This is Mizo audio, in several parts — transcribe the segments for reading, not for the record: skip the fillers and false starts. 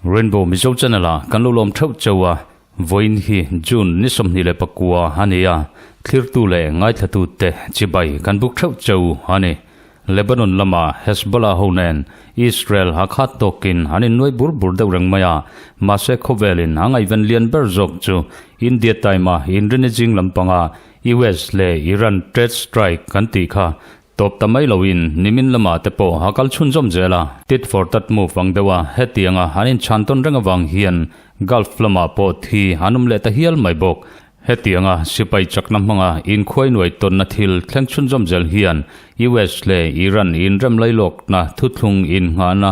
Rainbow Mizo Channel ah kan lo lawm theuh cheu a, vawiin hi June ni 29 a ni a, thlirtu leh ngaithlatu te chibai kan buk theuh cheu a ni. Lebanon lama Hezbollah ho nen Israel a khat tawkin an innuai bur bur deuh reng mai a, mahse khawvelin a ngaihven lian ber zawk chu India time a inrini zing lampanga US leh Iran trade strike kan tih kha Tawp ta mai loin nimin lamah te pawh a kal chhunzawm zel a, tit for tat move ang deuh a, hetianga an inchhan tawn reng avang hian Gulf lamah pawh thi an awm leh ta hial mai bawk. Hetianga sipai chakna hmanga inkhuai nuai tawnna thil thleng chhunzawm zel hian US leh Iran inrem lailawkna thuthlung innghahna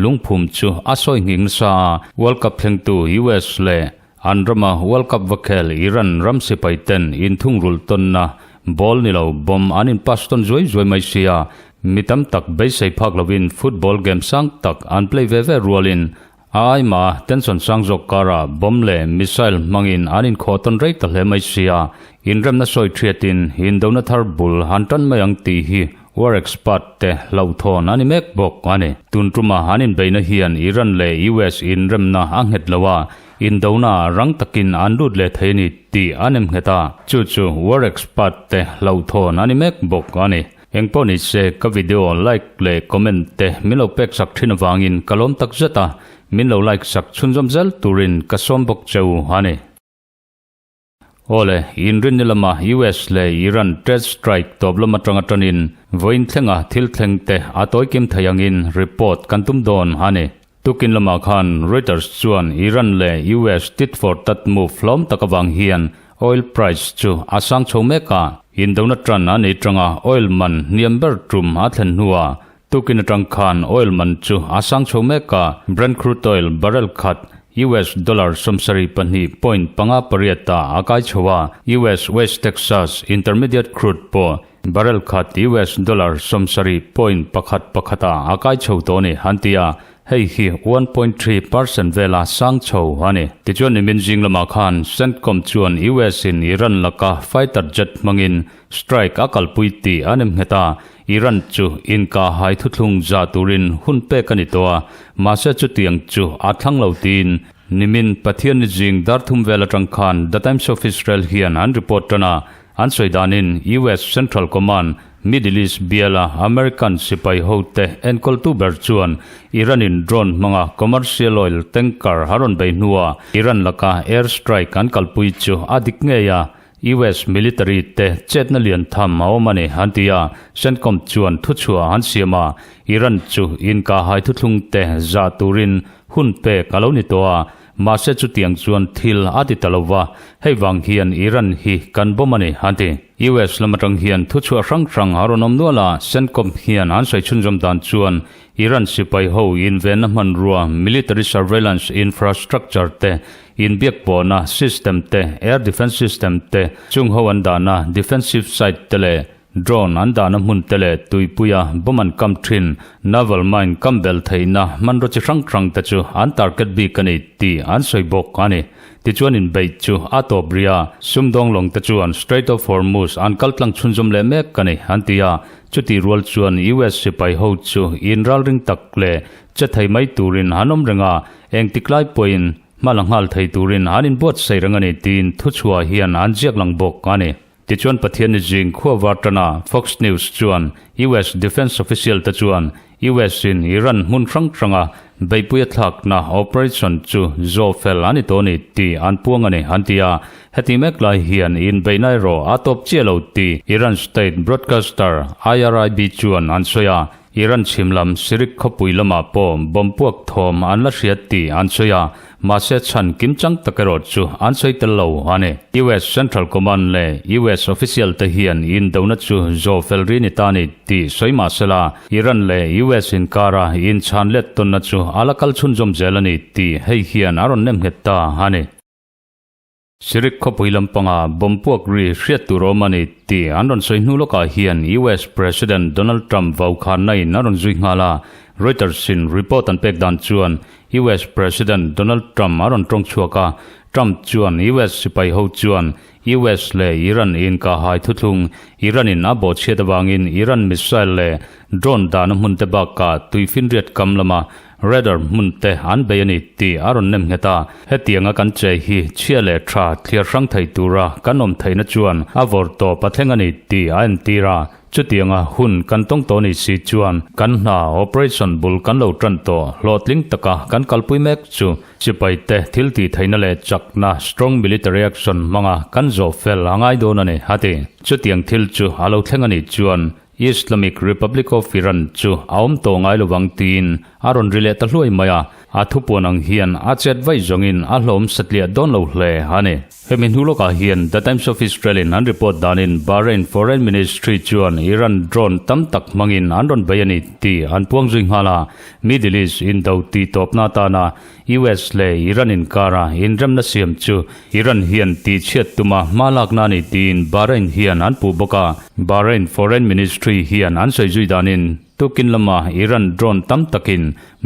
lungphum chu a sawi nghing nasa a, World Cup thlengtu US leh An rama World Cup va khel Iran ram sipai ten inthungrulh tawnna ball ni lo bomb an in pass tawn zuai zuai mai sia, mi tam tak beisei phak lovin football game sang tak an play ve ve rualin a aima tension sang zawk karah bomb leh missile hmangin an inkhawh tawn rei ta hle mai sia, inremna sawi thiatin indona thar bul han tan mai ang tih hi War expert te hlauhthawn a ni mek bawk a ni. Tun tuma an inbeihna hian Iran leh US inremna a nghet lo a, indona rang takin an lut leh thei a ni tih a nem nghet a, chu chu war expert te hlauhthawn a ni mek bawk a ni. Engpawh ni se ka video like leh comment te min lo pek sak thin avangin ka lawm tak zet a, min lo like sak chhunzawm zel turin ka sawm bawk cheu a ni. Awle, inrinni lama US leh Iran trade strike tawp lam atanga tanin vawiin thlenga thil thleng te a tawi kim thei angin report kan tum dawn a ni. Tukin lamah khan Reuters chuan Iran leh US tit for tat move hlawm tak avang hian oil price chu a sang chho mek a, indona tan a nei tanga oil man hniam ber tum a thlen hnuah Tukin atang khan oil man chu a sang chho mek a, Brent crude oil barrel khat US dollar 72.58 ah a kai chho a, US West Texas Intermediate crude pawh barrel khat US dollar 70.11 ah a kai chho tawh a ni an ti a, hei hi 1.3% vela sang chho a ni. Tichuan nimin zing lamah khan Centcom chuan US in Iran laka fighter jet hmangin strike a kalpui tih an em nghet a, Iran chu inka hai thuthlung za turin hun pek a ni tawh a, mahse chutiang chu a thlang lo tiin nimin Pathian ni zing dar thum vel atang khan The Times of Israel hian an report tan a, an sawi danin US Central Command Middle East biala American sipai hote enkawltu ber chuan Iran-in drone hmanga commercial oil tanker a rawn bei hnuah Iran laka air strike an kalpui chu a dik ngei a, US military te chetna lian tham a awm a ni, an ti a. CENTCOM chuan thuchhuah an siam a, Iran chu inkahhai thuthlung te zah turin hun pek a lo ni tawh a, mahse chutiang chuan thil a ti ta lo va, hei vang hian Iran hi kan bawm a ni, an ti. US lam atang hian thuchhuah hrang hrang a rawn awm nual a, CENTCOM hian an sawi chhunzawm dan chuan Iran sipai ho invenna hmanrua, military surveillance infrastructure te Inbiak pawhna system te, air defence system te, chung ho an dahna defensive site te leh drone an dahna hmun te leh tuipuia bomb an kam thin naval mine kam bel theihna hmanraw chi hrang hrang te chu an target bik a ni tih an sawi bawk a ni. Tichuan inbeih chu a tawp rih a, sumdawng lawng te chuan Strait of Hormuz an kal tlang chhunzawm leh mek a ni an ti a, chutih rual chuan US sipai ho chu inralring tak leh che thei mai turin an awm reng a, engtik lai pawhin Hma la nghal thei turin an inbuatsaih reng a ni tiin thuchhuah hian an ziak lang bawk a ni. Tichuan Pathian ni zing khua var tana Fox News chuan US Defence official te chuan US in Iran hmun hrang hranga beihpui a thlakna operation chu zawh fel a ni tawh a ni tih an puang a ni an ti a. Heti mek lai hian inbeihna erawh a tawp chiah lo tih Iran state broadcaster IRIB chuan an sawi a. Iran chhim lam Sirik khawpui lamah pawh bomb puak thawm an la hriat tih an sawi a, mahse chhan kimchang tak erawh chu an sawi tel lo a ni. US Central Command leh US official te hian indona chu zawh fel ri ni ta ni tih sawi mah sela, Iran leh US inkara inchhan let tawnna chu a la kal chhunzawm zel a ni tih hei hian a rawn nem nghet ta a ni. Sirik khawpui lampanga bomb puak ri hriat tur awm a ni tih an rawn sawi hnu lawkah hian US President Donald Trump vaukhanna in a rawn zui nghal a. Reuters in report an pek dan chuan US President Donald Trump a rawn tawng chhuak a. Trump chuan US sipai ho chuan US leh Iran inkahhai thuthlung Iran in a bawhchhiat avangin Iran missile leh drone dahna hmun te bakah tuifinriat kam lama radar hmun te an bei a ni tih a rawn nem nghet a. Hetianga kan che hi chhia leh tha thliar hrang thei tura kan awm theihna chuan a vawr tawp a thleng a ni tih a entir a. Chutianga hun kan tawng tawh ni si chuan kan hna operation bul kan lo tan tawh hlawhtling taka kan kalpui mek chu sipai te thil tih theihna leh chakna strong military action hmanga kan zawh fel a ngai dawn a ni a ti. Chutiang thil chu a lo thleng a nih chuan Islamic Republic of Iran chu a awm tawh ngai lovang tiin a rawn ri leh ta hluai mai a, a thupuan ang hian a chet vaih zawngin a hlawm satliah dawn lo hle a ni. Hemi hnu lawkah hian The Times of Israel in an report danin Bahrain Foreign Ministry chuan Iran drone tam tak hmangin an rawn bei a ni tih an puang zui nghal a. Middle East indo tih tawpna atana US leh Iran inkara inremna siam chu Iran hian tihchhiat tuma hma lakna a ni tiin Bahrain hian an puh bawk a. Bahrain Foreign Ministry hian an sawi zui danin tukin lama Iran drone tam takin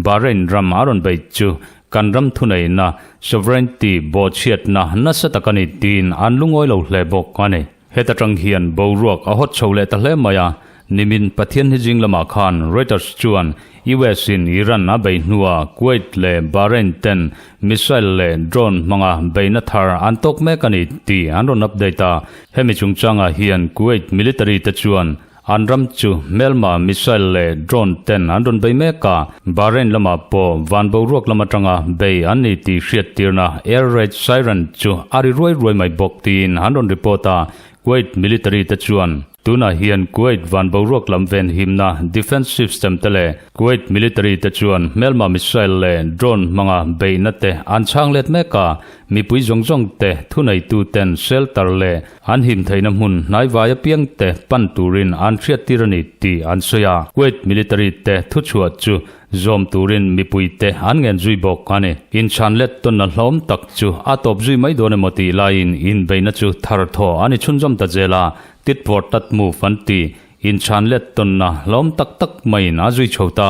Bahrain ram a rawn bei chu Kan ram thuneihna, sovereignty, bawhchhiatna nasa tak a ni tiin an lungawi lo hle bawk a ni. Heta tang hian boruak a hawt chho leh ta hle mai a, nimin Pathian hi zing lamah khan Reuters chuan US in Iran a bei hnua Kuwait leh Bahrain ten missile leh drone hmanga beihna thar an tawk mek a ni tih an rawn update a. Hemi chungchangah hian Kuwait military te chuan An ram chu hmelma missile leh drone ten an rawn bei mek a, Bahrain lamah pawh van boruak lam atanga bei an ni tih hriattirna air raid siren chu a ri ruai ruai mai bawk tiin an rawn report a, Kuwait military te chuan tunah hian Kuwait van boruak lam venhimna defence system te leh Kuwait military te chuan hmelma missile leh drone hmanga beihna te an chhang let mek a, mipui zawng zawng te thuneitu ten shelter leh An him theihna hmun hnaivai apiang te pan turin an hriattir a ni tih an sawi a. Kuwait military te thuchhuah chu zawm turin mipui te an ngen zui bawk a ni. Inchhan let tawnna hlawm tak chu a tawp zui mai dawn emaw tih laiin inbeihna chu thar thaw a ni chhunzawm ta zel a, tit for tat move an ti. Inchhan let tawnna hlawm tak tak maiin a zui chho ta.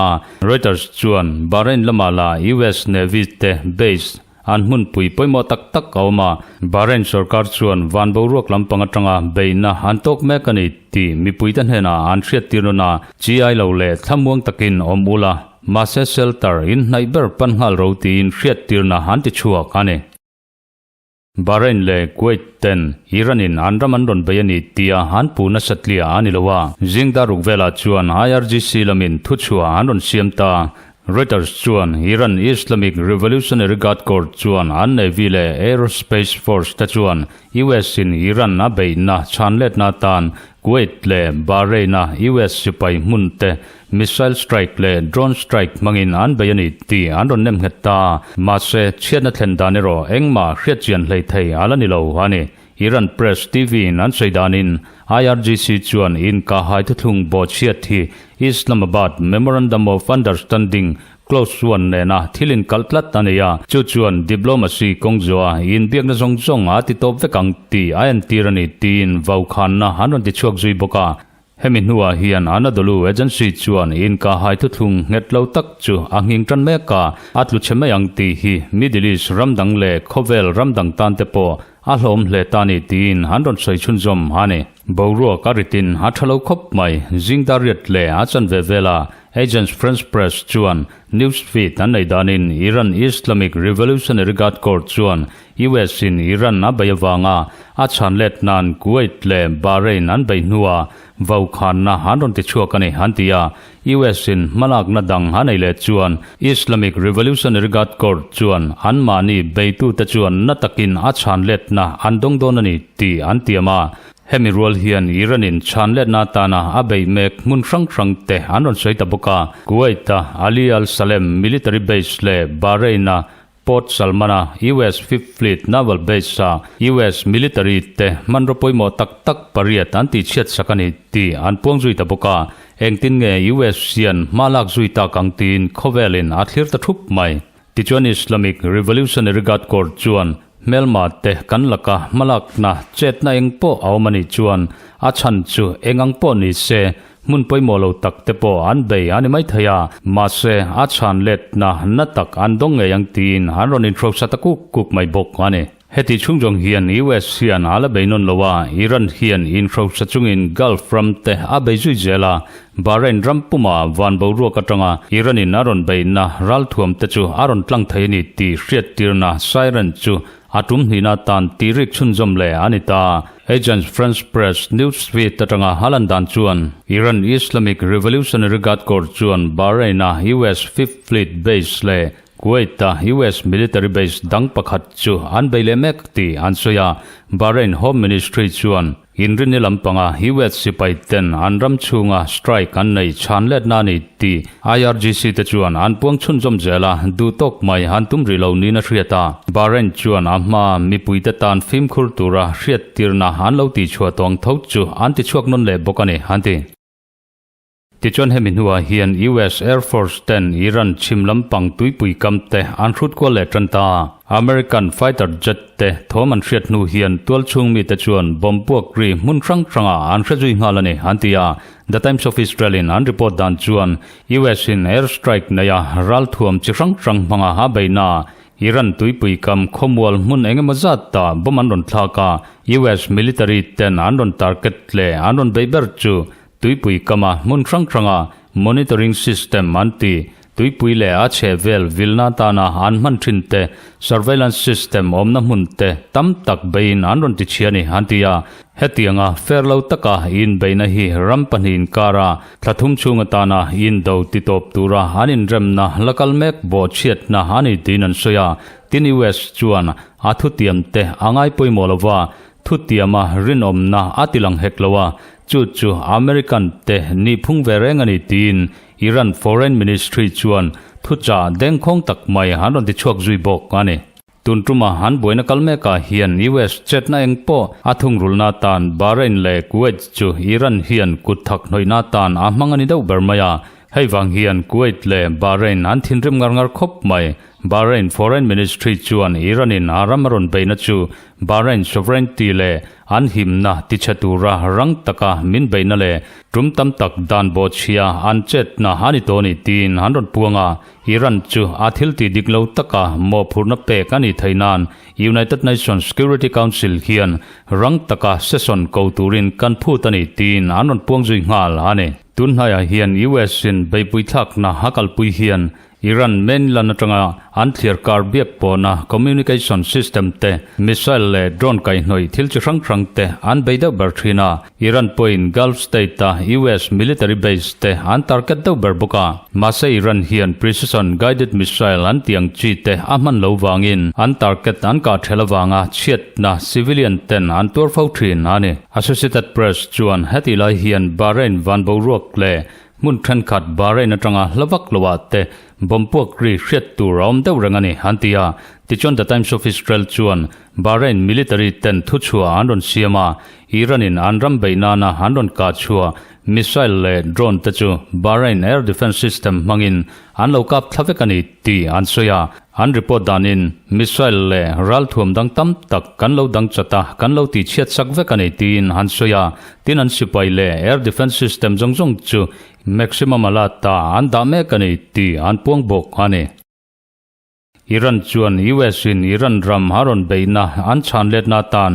Reuters chuan Bahrain lamah la US Navy te base An hmunpui pawimawh tak tak a awm a, Bahrain sorkar chuan van boruak lampang atanga beihna an tawk mek a ni tih mipuite hnenah an hriattir nawn a, chi ai lo leh thlamuang takin awm ula, mahse shelter in hnaih ber pan nghal ro tiin hriattirna an ti chhuak a ni. Bahrain leh Kuwait ten Iran in an ram an rawn bei a ni tia an puh nasa tliah a ni lo a, zingdar ruk velah chuan IRGC lamin thuchhuah an rawn siam ta. Reuters chuan Iran Islamic Revolutionary Guard Corps chuan an Navy leh Aerospace Force te chuan US in Iran a beihna chhanletna atan Kuwait leh Bahrain a US sipai hmun te missile strike leh drone strike hmangin an bei a ni tih an rawn nem nghet ta. Mahse, chhiatna thlen dan erawh engmah hriatchian hleithei a la ni lo a ni. Iran Press TV in an sawi danin IRGC chuan inkahhai thuthlung bawhchhiat hi Islamabad Memorandum of Understanding Clause one nena thil inkalh tlat a nei a, chu chuan diplomacy kawng zuah inbiakna zawng zawng a ti tawp vek ang tih a entir a ni tiin vaukhanna an rawn ti chhuak zui bawk a. Hemi hnuah hian Anadolu Agency chuan inkahhai thuthlung nghet lo tak chu a nghing tan mek a, a tlu chhe mai ang tih hi Middle East ram dang leh khawvel ram dang tan te pawh a hlawm hle ta ni tiin an rawn sawi chhunzawm a ni. Boruak a ritin a tha lo khawp mai, zingdar riat leh a chanve vela Agence France Presse chuan news feed an nei danin Iran Islamic Revolutionary Guard Corps chuan US in Iran a bei avanga a chhan let nan Kuwait leh Bahrain an bei hnuah vaukhanna an rawn ti chhuak a ni an ti a. US in hmalakna dang a nei leh chuan Islamic Revolutionary Guard Corps chuan anmahni beitute chuan na takin a chhan letna an dawng dawn a ni tih an tiam a. Hemi rual hian Iran in chhan letna atana a beih mek hmun hrang hrang te an rawn sawi ta bawk a. Kuwait-a Ali Al Salem military base leh Bahrain-a Port Salman-a US Fifth Fleet Naval Base-a US military te hmanraw pawimawh tak tak pariat an tihchhiat sak a ni tih an puang zui ta bawk a, engtin nge US hian hma lak zui tak ang tiin khawvelin a thlir ta thup mai. Tichuan Islamic Revolutionary Guard Corps chuan hmelma te kan laka hmalakna chetna eng pawh a awm a nih chuan a chhan chu eng ang pawh ni se Hmun pawimawh lo tak te pawh an bei a ni maithei a, mahse a chhan letna na tak an dawng ngei ang tiin an rawn inhrosa ta kuk kuk mai bawk a ni. Heti chhung zawng hian US hian a la bei nawn lo a, Iran hian inhrosa chungin Gulf ram te a bei zui zel a, Bahrain ram puma van boruak atanga Iran in a rawn beihna ralthuam te chu a rawn tlang thei a ni tih hriattirna siren chu a tum hnihna tan tih rik chhunzawm leh a ni ta. Agence France Presse news feed atanga a lan dan chuan Iran Islamic Revolutionary Guard Corps chuan Bahrain-a US Fifth Fleet base leh Kuwait-a US military base dang pakhat chu an bei leh mek tih an sawi a, Bahrain Home Ministry chuan inrinni lampanga US sipai ten an ram chhunga strike an nei chhan letna a ni tih IRGC te chuan an puang chhunzawm zel a, duh tawk mai an tum rih lo niin a hriat a. Bahrain chuan a hma mipuite tan fimkhur tura hriattirna an lo tihchhuah tawng tho chu an tichhuak nawn leh bawk a ni, an ti. Tichuan hemi hnuah hian US Air Force ten Iran chhim lampang tuipui kam te an hrut kual leh tan ta. American fighter jet te thawm an hriat hnu hian tualchhung mite chuan bomb puak ri hmun hrang hrangah an hre zui nghal a ni, an ti a. The Times of Israel in an report dan chuan US in air strike neia ralthuam chi hrang hrang hmanga a beihna Iran tuipui kam khawmual hmun eng emaw zat ta bomb an rawn thlak a, US military ten an rawn target leh an rawn beih ber chu Tuipui kama hmun hrang hranga monitoring system an ti. Tuipui leh a chhe vel vilna atana an hman thin te, surveillance system awmna hmun te tam tak beiin an rawn ti chhia a ni, an ti a. Hetianga fair lo taka inbeihna hi ram pahnih inkara thla thum chhung atana indo ti tawp tura an inremna la kal mek bawhchhiatna a ni tiin an sawi a. Tin US chuan a thutiam te a ngai pawimawh lova thutiama rinawmna a ti lang hek lo a, Chu chu American te nihphung ve reng a ni tiin Iran Foreign Ministry chuan thuchah dengkhawng tak mai an rawn tichhuak zui bawk a ni. Tun tuma an buaina kal mekah hian US chetna eng pawh a thungrulna atan Bahrain leh Kuwait chu Iran hian kut thak hnawihna atan a hmang a ni deuh ber mai a. Hei vang hian Kuwait leh Bahrain an thinrim ngar ngar khawp mai. Bahrain Foreign Ministry chuan Iran-in a ram a rawn beihna chu Bahrain sovereignty leh an himna tichhe tura rang taka min beihna leh tum tam tak dan bawhchhia an chetna a ni tawh a ni tiin an rawn puang a. Iran chu a thil tih dik lo taka mawhphurhna pek a nih theih nan United Nations Security Council hian rang taka session ko turin kan phut a ni tiin an rawn puang zui nghal a ni. Tunhnaiah hian US-in beihpui thlakna a kalpui hian Iran mainland atanga an thliar kar biak pawhna communication system te, missile leh drone kaihhnawih thil chi hrang hrang te an bei deuh ber thin a. Iran pawhin Gulf state-a US military base te an target deuh ber bawk a. Mahse Iran hian precision guided missile an tih ang chi te a hman lo vangin an target an kah ṭhel avanga chhiatna civilian ten an tuar fo thin a ni. Associated Press chuan hetih lai hian Bahrain van boruak leh Hmun thenkhat Bahrain atanga hla vak lo ah te bomb puak ri hriat tur a awm deuh reng a ni, an ti a. Tichuan The Times of Israel chuan Bahrain military ten thuchhuah an rawn siam a, Iran in an ram beih nana an rawn kah chhuah missile leh drone te chu Bahrain air defence system hmangin an lo kap thla vek a ni tih an sawi a. An report danin missile leh ralthuam dang tam tak kan lo dang chat a, kan lo tihchhiat sak vek a ni tiin an sawi a. Tin an sipai leh air defence system zawng zawng chu maximum a la ta an dah mek a ni tih an puang bawk a ni. Iran chuan US in Iran ram a rawn beihna an chhan letna atan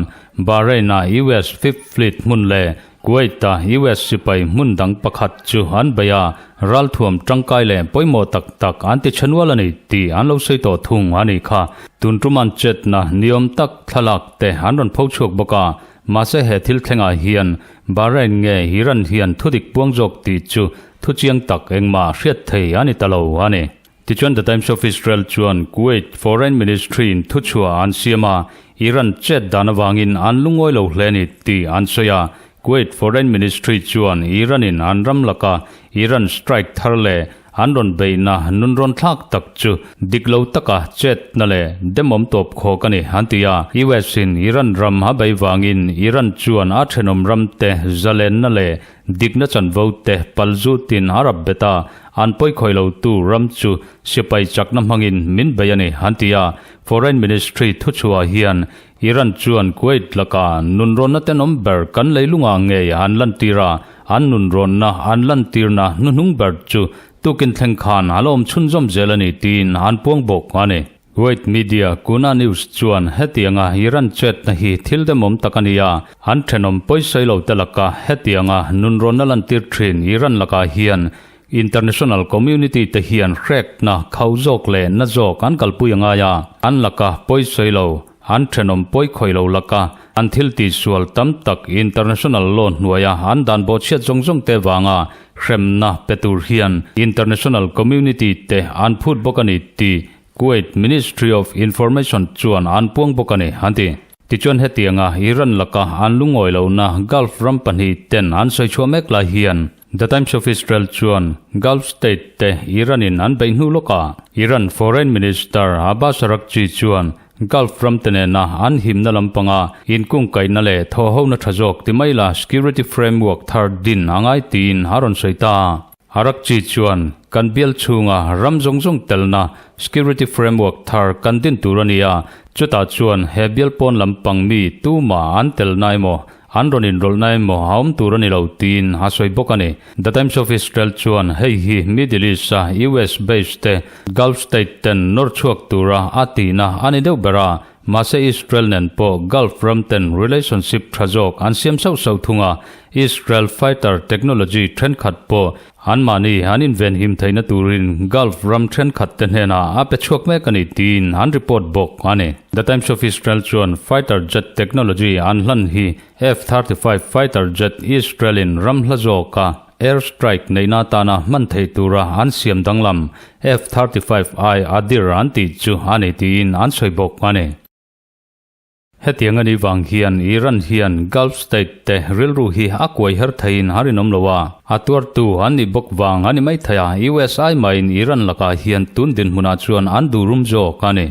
Bahrain-a US Fifth Fleet hmun leh Kuwait-a US sipai hmun dang pakhat chu an bei a, ralthuam tangkai leh pawimawh tak tak an ti chhe nual a ni tih an lo sawi tawh thung a nih kha. Tun tum an chetna niawm tak thlalak te an rawn pho chhuak bawk a, Mahse he thil thlengah hian Bahrain nge Iran hian thudik puang zawk tih chu thu chiang tak engmah hriat thei a ni ta lo a ni. Tichuan The Times of Israel chuan Kuwait Foreign Ministry in thuchhuah an siam a, Iran chet dan avangin an lungawi lo hle a ni tih an sawi a. Kuwait Foreign Ministry chuan Iran in an ram laka Iran strike thar leh An rawn beihna nunrawn thlak tak chu dik lo taka chetna leh demawm tawp khawk a ni, an ti a. US in Iran ram a bei vangin Iran chuan a thenawm ramte zalenna leh dikna chanvo te palzutin a rap bet a, an pawikhawih lotu ram chu sipai chakna hmangin min bei a ni, an ti a. Foreign Ministry thuchhuah hian Iran chuan Kuwait laka nunrawnna tenawm ber kan leilungah ngei an lantir a, an nunrawnna an lantirna hnuhnung ber chu tukin thleng khan a la awm chhunzawm zel a ni tiin an puang bawk a ni. Kuwait media Kuna News chuan hetianga Iran chetna hi thil demawm tak a ni a, an thenawm pawisawi lo te laka hetianga nunrawnna lantir thin Iran lakah hian international community te hian hrekna khau zawk leh na zawk an kalpui a ngai a, an laka pawisawi lo, an thenawm pawikhawi lo laka an thil tihsual tam tak international law hnuaia an dan bawhchhiat zawng zawng te vanga hremna pe tur hian international community te an phut bawk a ni tih Kuwait Ministry of Information chuan an puang bawk a ni, an ti. Tichuan hetianga Iran laka an lungawi lohna Gulf ram pahnih ten an sawi chhuah mek lai hian The Times of Israel chuan Gulf state te Iran in an beih hnu lawkah Iran Foreign Minister Abbas Araghchi chuan Gulf ram te nena an himna lampanga inkungkaihna leh thawhhona tha zawk ti mai la security framework thar din a ngai tiin a rawn sawi ta. Araghchi chuan kan bial chhunga ram zawng zawng telna security framework thar kan din tur a ni a, chutah chuan he bial pawn lampang mi tumah an telna emaw an rawn inrawlhna emaw a awm tur a ni lo tiin a sawi bawk a ni. The Times of Israel chuan hei hi Middle East-a US base te Gulf state ten nawr chhuak tura a tihna a ni deuh ber a, mahse Israel nen pawh Gulf ram ten relationship tha zawk an siam sauh sauh thung a, Israel fighter technology thenkhat pawh Anmahni an invenhim theihna turin Gulf ram thenkhat te hnenah a pe chhuak mek a ni tiin an report bawk a ni. The Times of Israel chuan fighter jet technology an hlan hi F-35 fighter jet Israel-in ram hla zawka air strike neihna atana hman theih tura an siam danglam F-35I Adir an tih chu a ni tiin an sawi bawk a ni. Hetiang a nih vang hian Iran hian Gulf state te rilru hi a kuai her theiin a rinawm lo a, a tuartu an nih bawk vang a ni mai thei a, US ai mahin Iran lakah hian tun dinhmunah chuan an duh rum zawk a ni.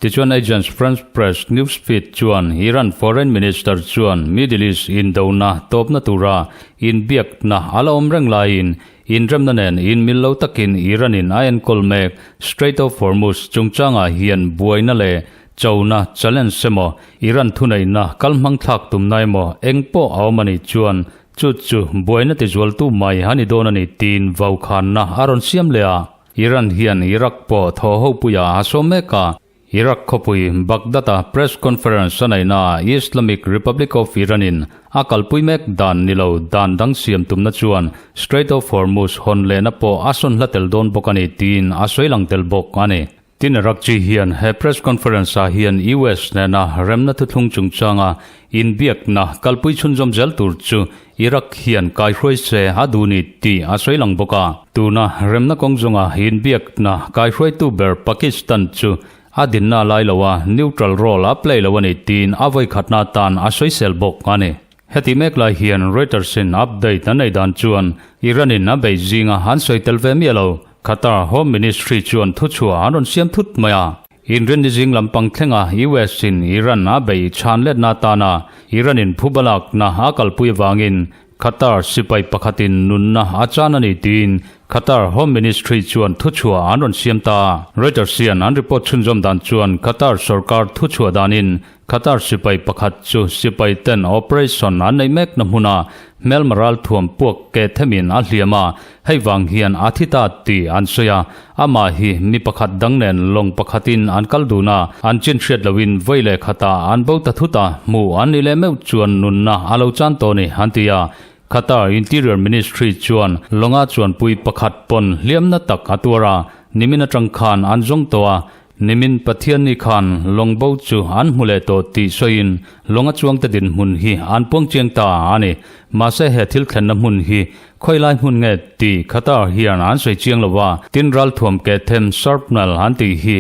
Tichuan Agence France Presse newsfeed chuan Iran Foreign Minister chuan Middle East indona tawpna tura inbiakna a la awm reng laiin inremna nen inmil lo takin Iran-in a enkawl mek Strait of Hormuz chungchangah hian buaina leh Chona, challenge, emaw, Iran thuneihna kal hmang thlak tumna emaw eng pawh a awm a nih chuan chu chu buaina tizualtu mai a ni dawn a ni tiin vaukhanna a rawn siam leh a. Iran hian Iraq pawh thaw hopuiah a sawm mek a. Iraq khawpui Baghdad-a press conference a neihnaah Islamic Republic of Iran-in a kalpui mek dan ni lo dan dang siam tumna chuan Strait of Hormuz hawn lehna pawh a sawn hla tel dawn bawk a ni tiin a sawi lang tel bawk a ni. Tin Araghchi hian he press conference ah hian US nena remna thuthlung chungchanga inbiakna kalpui chhunzawm zel tur chu Iraq hian kaihruai se a duh ni tih a sawi lang bawk a. Tuna remna kawng zawnga inbiakna kaihruaitu ber Pakistan chu a dinna lai lo a neutral role a play lo a ni tiin a vawikhatna atan a sawisel bawk a ni. Heti mek lai hian Reuters in update an nei dan chuan Iran in a bei zinga an sawi tel ve miah lo. Qatar Home Ministry chuan thuchhuah an rawn siam thut mai a. Inrinni zing lampang thlenga US in Iran a bei chhan letna atana Iran in phuba lakna a kalpui avangin Qatar sipai pakhatin nunna a chan a ni tiin Qatar Home Ministry chuan thuchhuah an rawn siam ta. Reuters hian an report chhunzawm dan chuan Qatar sorkar thuchhuah danin Qatar sipai pakhat chu sipai ten operation an neih mekna hmuna hmelma ralthuam puak ke themin a hliam a, hei vang hian a thi ta tih an sawi a. Amah hi mi pakhat dang nen lawng pakhatin an kal dun a, an chin hriat loin vawi leh khatah an bo ta thut a, hmuh an nih leh meuh chuan nunna a lo chan tawh a ni, an ti a. Qatar Interior Ministry chuan lawnga chuanpui pakhat pawn hliamna tak a tuar a, nimin atang khan an zawng tawh a, Nimin Pathianni khan lawngbo chu an hmu leh tawh tih sawiin lawnga chuangte dinhmun hi an puang chiang ta a ni. Mahse he thil thlenna hmun hi khawilai hmun nge tih Qatar hian an sawi chiang lo a, tin ralthuam keh them shrapnel an tih hi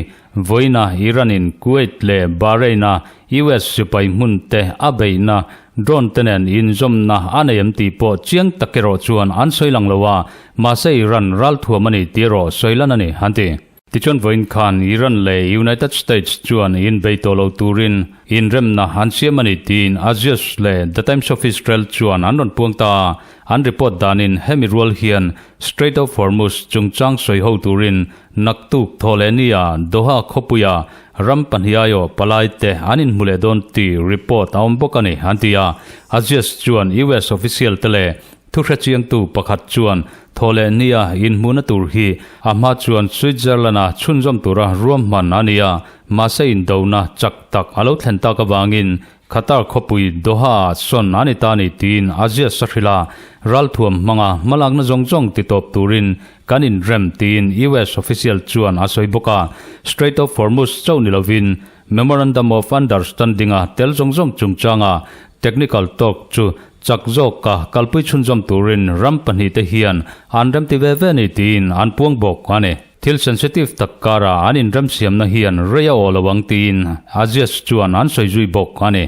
vawiina Iran-in Kuwait leh Bahrain-a US sipai hmun te a beihna drone te nen inzawmna a nei em tih pawh chiang tak erawh chuan an sawi lang lo a, mahse Iran ralthuam a ni tih erawh sawi lan a ni an ti. Tichuan vawiin khan Iran leh United States chuan inbei tawh lo turin inremna an siam a ni tiin Axios leh The Times of Israel chuan an rawn puang ta a. An report danin hemi rual hian Strait of Hormuz chungchang sawi ho turin naktuk Thawhlehnia Doha khawpuia ram pahnihaio palaite an inhmu leh dawn tih report a awm bawk a ni an ti a. Axios chuan US official te leh. Thu hrechiangtu pakhat chuan thawhleh nia inhmuhna tur hi a hma chuan Switzerland-a chhunzawm tura ruahman a ni a, mahse indona chak tak a lo thlen tak avangin Qatar khawpui Doha-ah sawn a ni ta ni tiin a ziah sahrilh a, ralthuam hmanga hmalakna zawng zawng titawp turin kan inrem tiin US official chuan a sawi bawk a. Strait of Hormuz chauh ni lovin Memorandum of Understanding-a tel zawng zawng chungchanga technical talk chu chak zawka kalpui chhunzawm turin ram pahnihte hian an remti ve ve ni tiin an puang bawk a ni. Thil sensitive tak kara an inremsiamna hian rei a aw lo ang tiin Azias chuan an sawi zui bawk a ni.